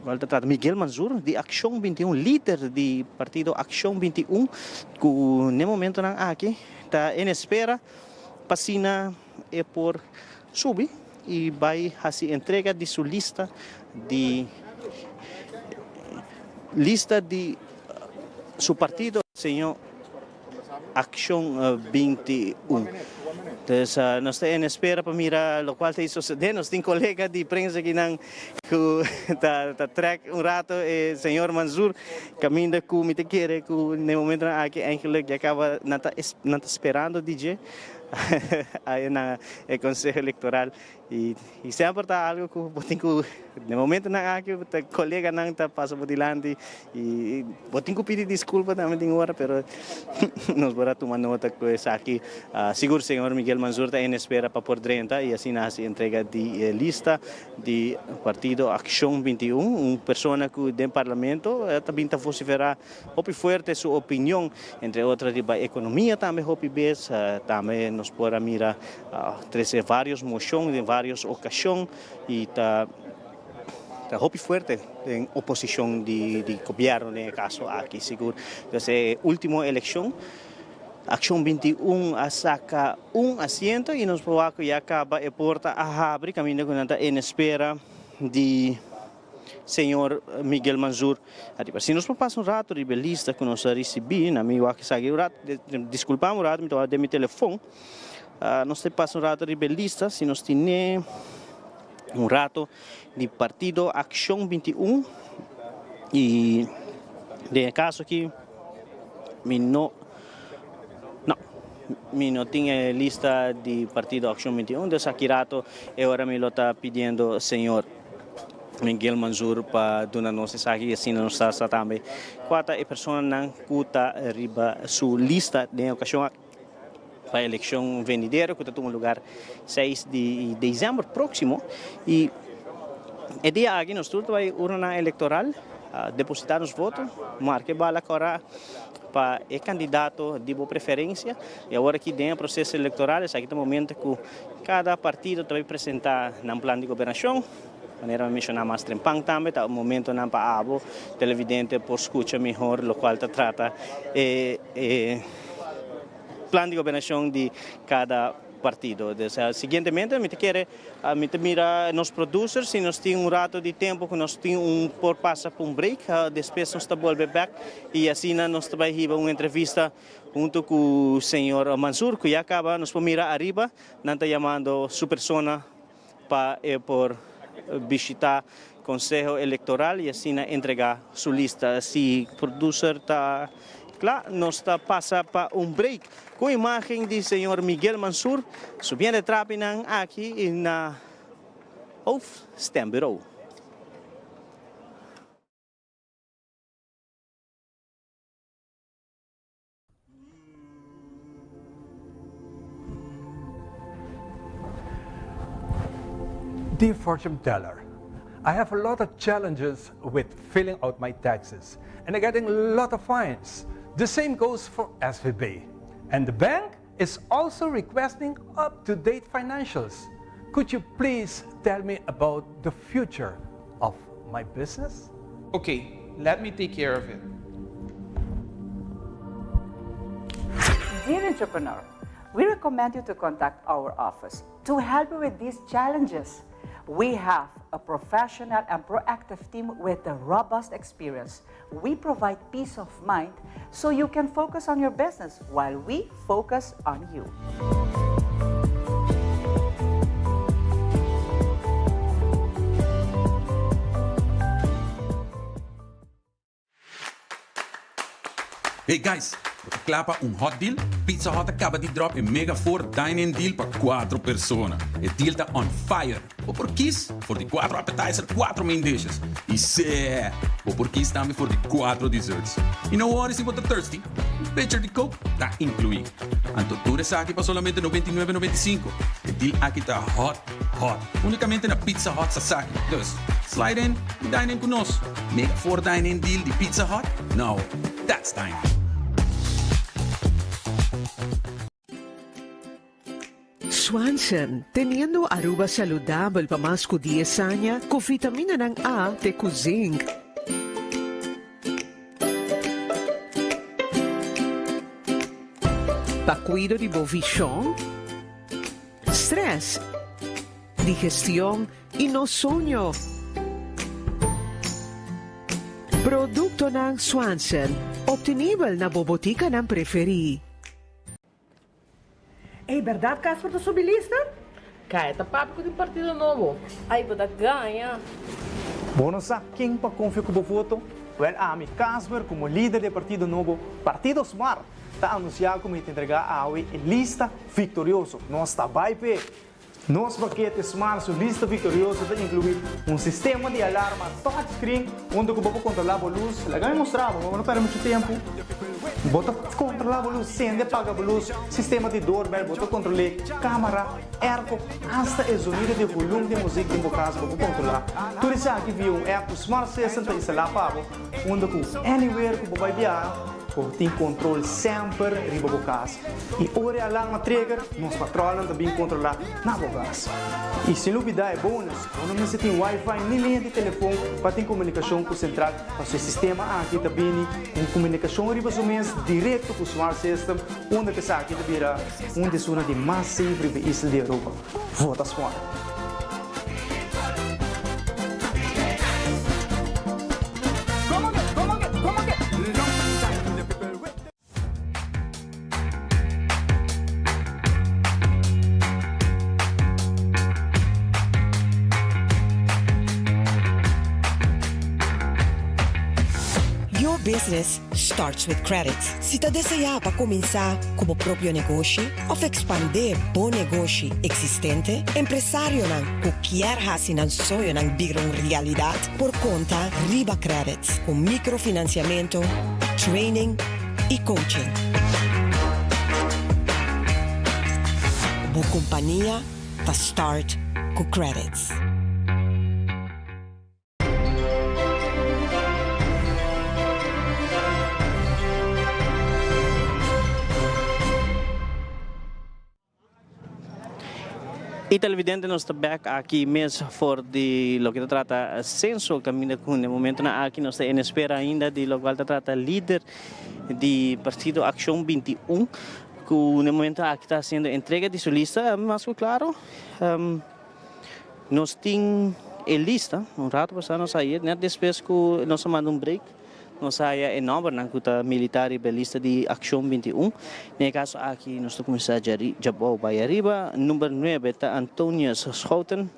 Locual ta trata Miguel Mansur di Accion 21, lider di partido Accion 21, cu n'e momentonan aki ta en espera pa asina e por subi y bay haci entrega di su lista di lista di su partido señor Accion 21. Entonces nos ta en espera pa mira locual ta sucede. Nos tin colega di prensa akinan cu ta ta trek un rato e señor Mansur caminda cu mi ta kere cu na e momentonan aki eigenlijk ya caba nan ta nan ta sperando di dje ahi na e conseho electoral. Y semper ta algo cu bo tin cu, den momentonan aki bo ta coleganan ta pasa bo dilanti y bo tin cu pidi disculpa tambe tin ora, pero nos por a tuma nota cu esaki. Sigur señor Miguel Mansur ta en espera pa por drenta y asina haci entrega di e lista di partido Accion 21, un persona cu den parlamento ta bin ta vocifera hopi fuerte su opinion, entre otro riba economia tambe hopi bes, tambe nos por a mira trece varios mocion den varios ocasion y ta ta hopi fuerte den oposicion di di gobierno den e caso aki sigur. Entonces e ultimo eleccion Accion 21 a saca un asiento y nos por wak cu ya caba e porta a habri caminda cu nan ta en espera di Señor Miguel Mansur ariba. Si nos por pasa un rato riba e lista cu nos a ricibi, na mi wak esaki un rato, disculpa un rato, mi ta wak den mi telefon. Nos ta pasa un rato riba e lista, si nos tine un rato di partido Accion 21 y den e caso aki mi no, no, mi no tin e lista di partido Accion 21, dus aki rato e ora mi lo ta pidiendo señor Miguel Mansur pa duna nos esaki y asina nos ta sa tambe cua ta e personanan cu ta riba su lista den e ocasion aki pa eleccion venidero cu ta tuma lugar seis di december proximo y e dia aki nos tur ta bay urnanan electoral deposita nos voto marca e bala cora pa e candidato di bo preferencia y awor aki den e proceso electoral esaki ta momento cu cada partido ta bay presenta nan plan di gobernacion. Manera mi menciona mas trempan tambe ta un momentonan pa abo televidente por scucha mihor locual ta trata e e plan di gobernacion di cada partido. Dus siguientemente mi ta kere mi ta mira nos producer si nos tin un rato di tempo cu nos tin un por pasa pa un break despues nos ta bolbe bek y asina nos ta bay hiba un entrevista hunto cu señor Mansur cu ya caba nos por mira ariba nan ta yamando su persona pa e por bishita Conseho Electoral y asina entrega su lista. Si producer ta cla, nos ta pasa pa un break cu imagen di señor Miguel Mansur subiendo e trapinan aki na Hoofdstembureau. Dear fortune teller, I have a lot of challenges with filling out my taxes and I'm getting a lot of fines. The same goes for SVB. And the bank is also requesting up-to-date financials. Could you please tell me about the future of my business? Okay, let me take care of it. Dear entrepreneur, we recommend you to contact our office to help you with these challenges. We have a professional and proactive team with a robust experience. We provide peace of mind so you can focus on your business while we focus on you. Hey guys, bo ta kla pa un hot deal? Pizza Hut a kaba di drop e mega 4 dine-in deal pa 4 persona. E deal ta on fire! Bo por kis for di 4 appetizer, 4 main dishes. Y seh! Bo por kis tambe for di 4 desserts. Y no worry si bo ta thirsty, un pitcher di coke ta inclui. Anto tur esaki pa solamente 99 95. E deal aki ta hot! Hot, unicamente na Pizza Hut Sasaki. Dus, slide in y dine in cu nos. Mega 4 dine in deal di Pizza Hut? Now, that's dining. Swanson, teniendo Aruba saludabel pa mas cu dies aña cu vitaminanan A te cu zinc. Pa cuido di bo vision, stress, digestion y nos soño. Productonan Swanson, obtenibel na bo boticanan preferi. Ey berdad Casper ta subi lista? Kaya ta papia ku tin partido nobo. Ay bo ta gaña. Bo no sa ken pa konfia ku bo voto? Wèl ami, Casper, komo lider di e partido nobo, Partido Smart, ta anunsiá ku mi ta entregá awe e lista viktorioso. Nos ta bai p'e! Nos pakete Smart su lista viktorioso ta inkluí un sistema di alarma touchscreen unda ku bo por kontrolá bo lus. Laga mi mustra bo, bo no pèrdè muchu tempu. Bo ta kontrolá bo lus, sende, paga bo lus, sistema di doorbell, bo ta kontrol'é, kámara, airco, asta e zonido di volum di muzik den bo kas bo por kontrolá. Tur esaki via un app ku Smart System ta instalá pa bo, unda ku anywhere ku bo bai biaha, bo tin kontrol semper riba bo kas. I ora e alarma trigger, nos patrolnan ta bin kontrolá na bo kas. I sin lubidá e bonus, bo no mester tin wifi ni liña di telefon pa tin komunikashon ku sentral, pasobra e sistema aki ta bini ku un komunikashon riba su mes direkto ku Smart System, unda ku esaki ta bira un di esunnan di mas safe riba e isla di Aruba. Vota Smart! Your business starts with credit. Si ta deseá pa kuminsá ku bo propio negoshi òf ekspandé bo negoshi eksistente, empresarionan ku kier hasi nan soñonan bira un realidat por konta riba Credit ku mikrofinansiamentu, training i coaching. Bo kompania ta start ku Credits. Y televidente nos ta bek aki mes for di loke ta trata censo caminda cu na e momentonan aki nos ta en espera ainda di locual ta trata lider di partido Accion 21 cu na e momento aki ta haciendo entrega di su lista. Mas cu claro nos tin e lista un rato pasa nos a ir net despues cu nos a manda un break. Nos haya e nòmbernan ku ta militá riba e lista di Akshon 21. Den e kaso aki nos ta kuminsá djabou bai ariba. Number nuebe ta Antonius Schouten,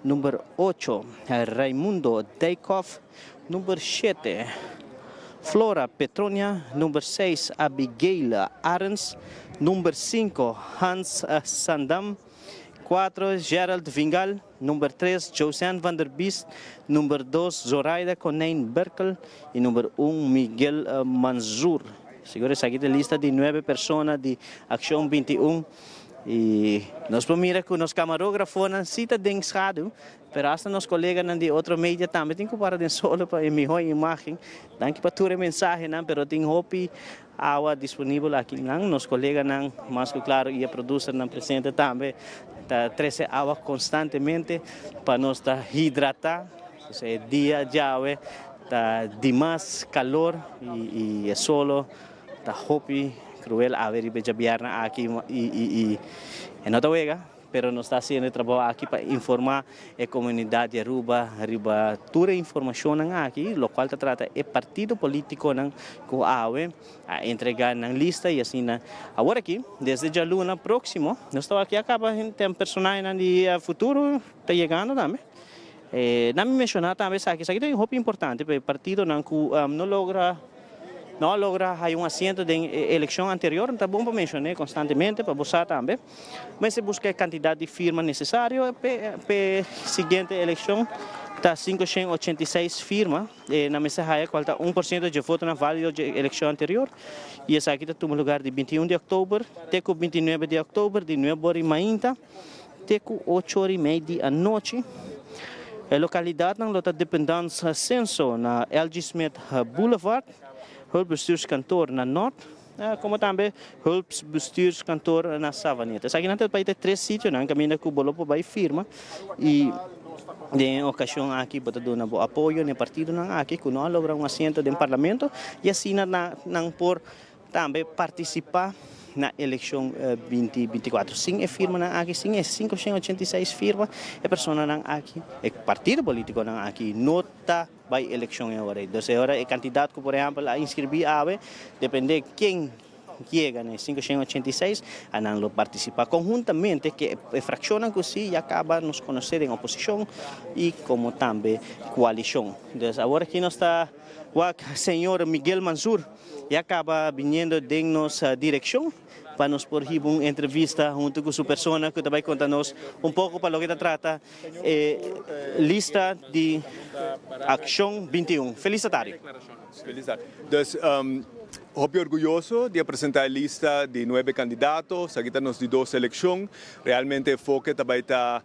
number ocho Raimundo Dijkhoff, number shete Flora Petronia, number seis Abigail Arends, number sinku Hans Sandam, Cuatro, Gerald Vingal, number tres, Joseanne van der Biest, number dos, Zoraida Konijn Berkel y number un, Miguel Manzur. Sigur esaki ta e lista di nuebe persona di Accion 21 y nos por mira cu nos camarografonan si ta den schaduw, pero hasta nos coleganan di otro media tambe tin cu para den solo pa e miho imagen. Danki pa tur e mensahenan, pero tin hopi Awa disponibel aki nan. Nos koleganan mas ku klaro i e producernan presente tambe ta trese awa konstantemente pa nos ta hidratá. E dia djawe ta dimas kalor i e solo ta hopi kruel awe riba e djabièrnè aki i e no ta wega. Pero nos ta haciendo e trabou aki pa informa e comunidad di Aruba riba tur e informacionnan aki, locual ta trata e partido politiconan cu awe a entrega nan lista y asina awor aki desde djaluna proximo nos ta wak ya caba ten personahenan di futuro ta yegando tambe. Nan mi menciona tambe esaki, esaki ta hopi importante pa e partidonan cu no logra no a logra haya un asiento den e eleccion anterior, ta bon pa mencion'e constantemente pa bo sa tambe. Mester busca e cantidad di firma necesario p'e siguiente eleccion ta 586 firma nan mester haya cual ta 1% dje votonan valido dje eleccion anterior y esaki ta tuma lugar di 21 di october te cu 29 di october di nuebe ora y mainta te cu ocho ora y mei di anochi. E localidadnan lo ta Dependance Censo na LG. Smith Boulevard, Hulpbestuurskantoor na Noord. Como tambe Hulpsbestuurskantoor na Savaneta. Esakinan ta bai ta e tres sitionan caminda cu bo lo por bai firma y den e ocasion aki bo ta duna bo apoyo na e partidonan aki cu no a logra un asiento den Parlamento y asina nan por tambe participa na eleccion 2024. Sin e firmanan aki, sin e 586 firma, e personanan aki, e partido politiconan aki no ta bai eleccion e ora ei. Dus e ora e cantidad cu por ehempel a inscribi awe, depende ken yega na e 586, a nan lo participa conhuntamente cu e fraccionnan cu si ya caba nos conoce den oposicion y como tambe coalicion. Dus awor aki nos ta wak señor Miguel Mansur ya caba biniendo den nos direccion pa nos por hiba un entrevista hunto cu su persona cu ta bai conta nos un poco pa loke ta trata E lista di Accion 21. Felis atardi. Felis tardi. Dus, hopi orguyoso di a presenta e lista di nuebe candidato. Esaki ta nos di dos eleccion. Realmente e foke ta bay ta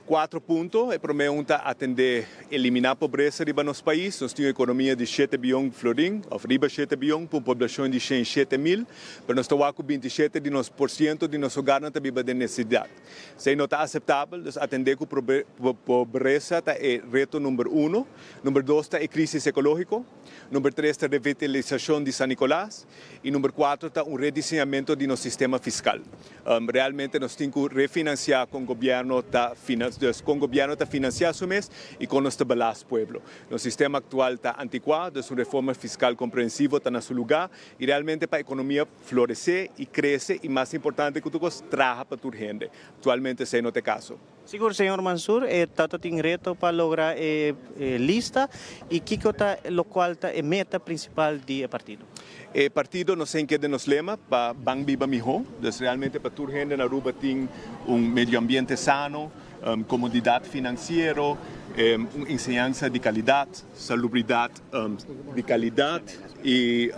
cuatro punto. E prome un ta atende elimina pobresa riba nos pais. Nos tin un economia di shete biyon florin, of riba shete biyon, pa un poblacion di shen shete mil. Pero nos ta wak cu 27 di nos por ciento di nos hogarnan ta biba den necesidad. Esei no ta aseptabel, dus atendé ku pobresa ta e reto number uno. Number dos ta e krísis ekológiko. Number tres ta revitalisashon di San Nicolas. I number kuater ta un rediseñamentu di nos sistema fiskal. Realmente nos tin ku refinansiá kon gobièrnu ta dus kon gobièrnu ta finansiá su mes i kon nos ta belast pueblo. Nos sistema aktual ta antikuá, dus un reforma fiskal komprensivo ta na su lugá i realmente pa ekonomia Floresé i krese i mas importante ku tur kos, traha pa tur hende. Aktualmente esei no ta e kaso. Sigur señor Mansur, e ta tin reto pa logra e lista i kiko ta lokual ta e meta prinsipal di e partido? E partido nos a hinke den nos lema pa ban biba mihó. Dus realmente pa tur hende na Aruba tin un medio ambiente sano, komodidat finansiero, un enseñansa di kalidat, salubridat di kalidat i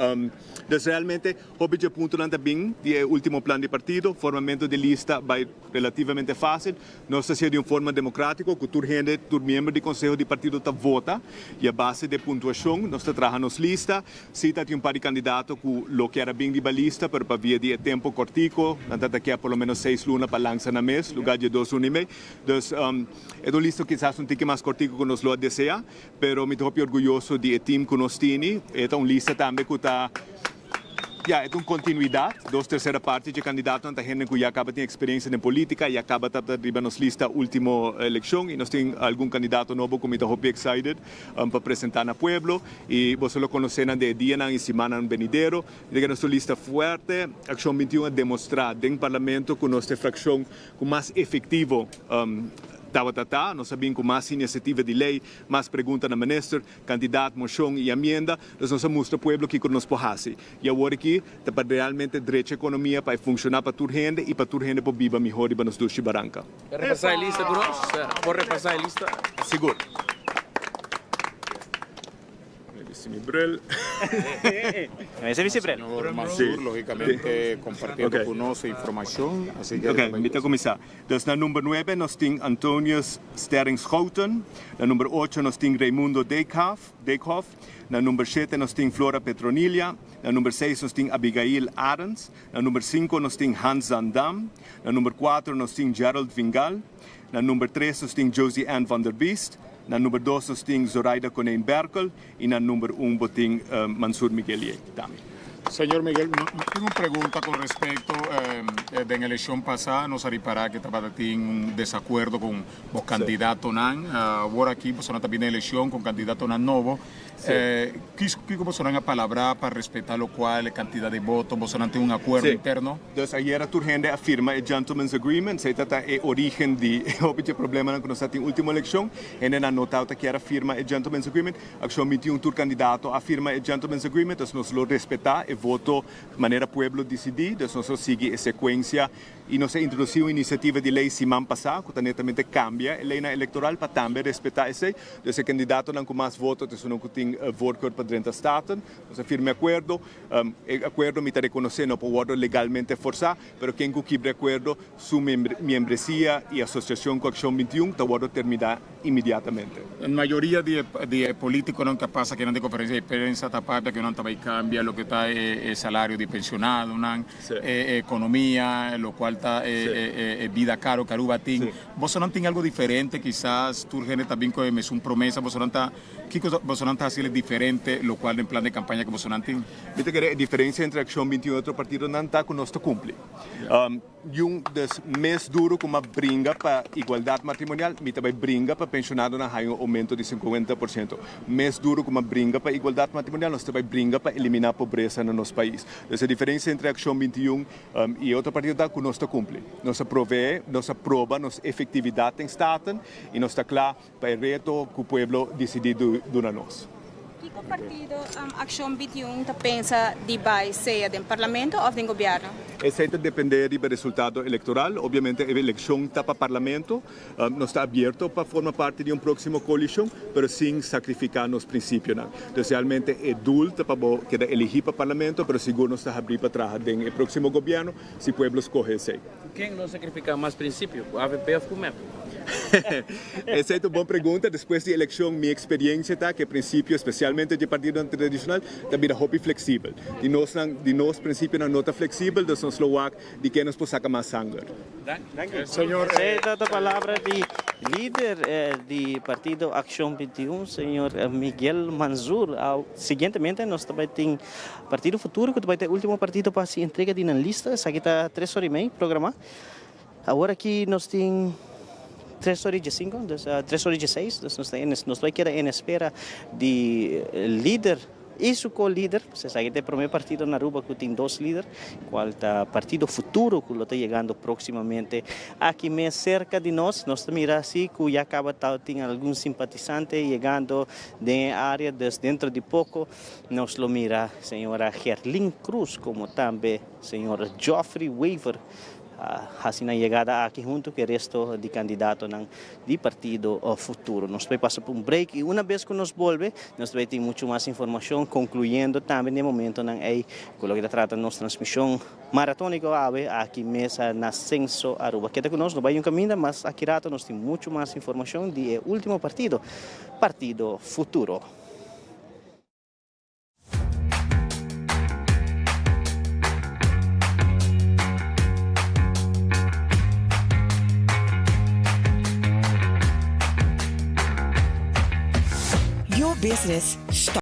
Dus realmente hopi dje puntonan ta bin di e ultimo plan di partido. Formamento di lista bai relativamente facil. Nos ta hacié di un forma democratico cu tur hende, tur miembro di conseho di partido ta vota y a base di e puntuacion nos ta traha nos lista. Si ta tin un par di candidato cu lo kier a bin riba lista pero pa via di e tempo cortico nan ta ta kier por lo menos seis luna pa lansa nan mes lugar dje dos luna y mei. Dus e ta un lista kisas un tiki mas cortico cu nos lo a desea. Pero mi ta hopi orguyoso di e team cu nos tini. E ta un lista tambe cu ta, ya, e ta un continuidad. Dos tercera parti dje candidatonan ta hende cu ya caba tin experiencia den politica, ya caba tabata riba nos lista ultimo eleccion y nos tin algun candidato nobo cu mi ta hopi excited pa presenta na pueblo y boso lo conoce nan den e dianan y simannan benidero. Mi ta kere nos ta un lista fuerte. Accion 21 a demostra den parlamento cu nos ta e fraccion cu mas efectivo tabata ta. Nos a bin cu mas iniciativa di ley, mas pregunta na minister, cantidad, mocion y amienda. Dus nos a mustra pueblo kico nos por haci. Y awor aki ta pa realmente drecha economia pa e funciona pa tur hende y pa tur hende por biba mihor riba nos dushi baranca. Repasa e lista cu nos? Por repasa e lista? Sigur. Mi bisti mi bril. Mester bisti bril. Señor Mansur, logicamente compartiendo cu nos e informacion. Así que Ok, mi ta cuminsa. Dus na number nuebe nos tin Antonius Sterring Schouten, na number ocho nos tin Raymundo Dijkhaaf, Dijkhoff, na number shete nos tin Flora Petronilia, na number seis nos tin Abigail Arends, na number cinco nos tin Hans Zandam, na number cuatro nos tin Gerald Vingal, Na number tres nos tin Josie Ann van der Biest, na number dos nos tin Zoraida Konijn Berkel y na number un bo tin Mansur Miguelie tambe. Señor Miguel, no tin un pregunta con respecto den eleccion pasa nos a ripara que tabata tin un desacuerdo con bo candidatonan, awor aki bosonan ta bini den eleccion con candidatonan nobo, Kiko bosonan a palabrá pa respetá lokual e kantidat di boto? Bosonan tin un akuerdo interno? Dus ayera tur hende a firma e Gentleman's Agreement. Esei ta ta e origen di e hopi dje problemanan ku nos a tin ultimo elekshon. Hendenan no tabata kier a firma e Gentleman's Agreement. Akshon 21 tur kandidato a firma e Gentleman's Agreement. Dus nos lo respetá e voto manera pueblo disidí. Dus nos lo sigui e sekuensia I nos a introdusí un inisiativa di lei siman pasá ku ta netamente kambia e leinan elektoral pa tambe respetá esei. Dus e kandidatonan ku mas voto ta esunnan ku tin. tin voorkeur pa drenta Staten. Nos a firma e akuerdo. E akuerdo mi ta rekonosé no por wòrdu legalmente forsá, pero ken ku kibra e akuerdo su miembresia i asosiashon ku Akshon 21 ta wòrdu terminá inmediatamente. Mayoria di e politiconan cu a pasa akinan den conferencia di prensa ta papia cu nan ta bay cambia loke ta e salario di pensionadonan, e economia, locual ta e bida caro cu Aruba tin. Bosonan tin algo diferente kisas tur hende ta bin cu e mesun promesa, bosonan ta kico bosonan ta haciele diferente locual den plan di campaña cu bosonan tin? Mi ta kere e diferencia entre Accion 21 y otro partidonan ta cu nos ta cumpli. Jun des mes duro ku m'a bringa pa igualdat matrimonial, mi ta bai bringa pa penshonadonan haña un oumento di 50%. Mes duro ku m'a bringa pa igualdat matrimonial, nos ta bai bringa pa eliminá pobresa na nos pais. Dus e diferensia entre Akshon 21 i e otro partido ta ku nos ta kumpli. Nos a proveé, nos a proba nos efektividat den Staten i nos ta kla pa e reto ku pueblo disidí duna nos. Kiko partido Akshon 21 ta pensa di bai sea den parlamento òf den gobièrnu? Esei ta dependé riba e resultado elektoral. Obviamente e elekshon ta pa parlamento. Nos ta abierto pa forma parti di un próksimo koalishon, pero sin sakrifiká nos prinsipionan. Entonces realmente e doel ta pa bo keda eligí pa parlamento, pero sigur nos ta habrí pa traha den e próksimo gobièrnu si pueblo skohe esei. Ku ken lo sakrifiká mas prinsipio, ku avp òf ku mep? Esei ta un bon pregunta. Despues di elekshon mi eksperiencia ta ku e prinsipio, spesialmente di e partidonan tradishonal, ta bira hopi fleksibel. Di nosnan, di nos prinsipionan no ta fleksibel, dus nos lo wak di ken nos por saka mas sanger. Señor. Esei ta ta palabra di lider di partido Accion 21, señor Miguel Manzur. Siguientemente nos ta bai tin Partido Futuro ku ta bai ta e ultimo partido pa hasi entrega di nan lista. Esaki ta tres ora i mei programá. Awor aki nos tin tres ora i diesinco, dus tres ora i dieseis, dus nos ta nos bai keda en espera di lider i su co-lider, pues esaki ta e prome partido na Aruba cu tin dos lider, cual ta Partido Futuro cu lo ta yegando proximamente aki mes cerca di nos. Nos ta mira si cu ya caba ta tin algun simpatisante yegando den e area, dus dentro di poco nos lo mira señora Gerlin Cruz como tambe señor Geoffrey Wever a hasi nan yegada aki hunto ku e resto di kandidatonan di Partido Futuro. Nos ta bai pasa pa un break i una bes ku nos bolbe nos ta bai tin muchu mas informashon konkluyendo tambe den e momentonan ei ku loke ta trata nos transmishon maratóniko awe aki mes na Censo Aruba. Keda ku nos, no bai un kaminda, mas aki rato nos tin muchu mas informashon di e último partido, Partido Futuro. Your business.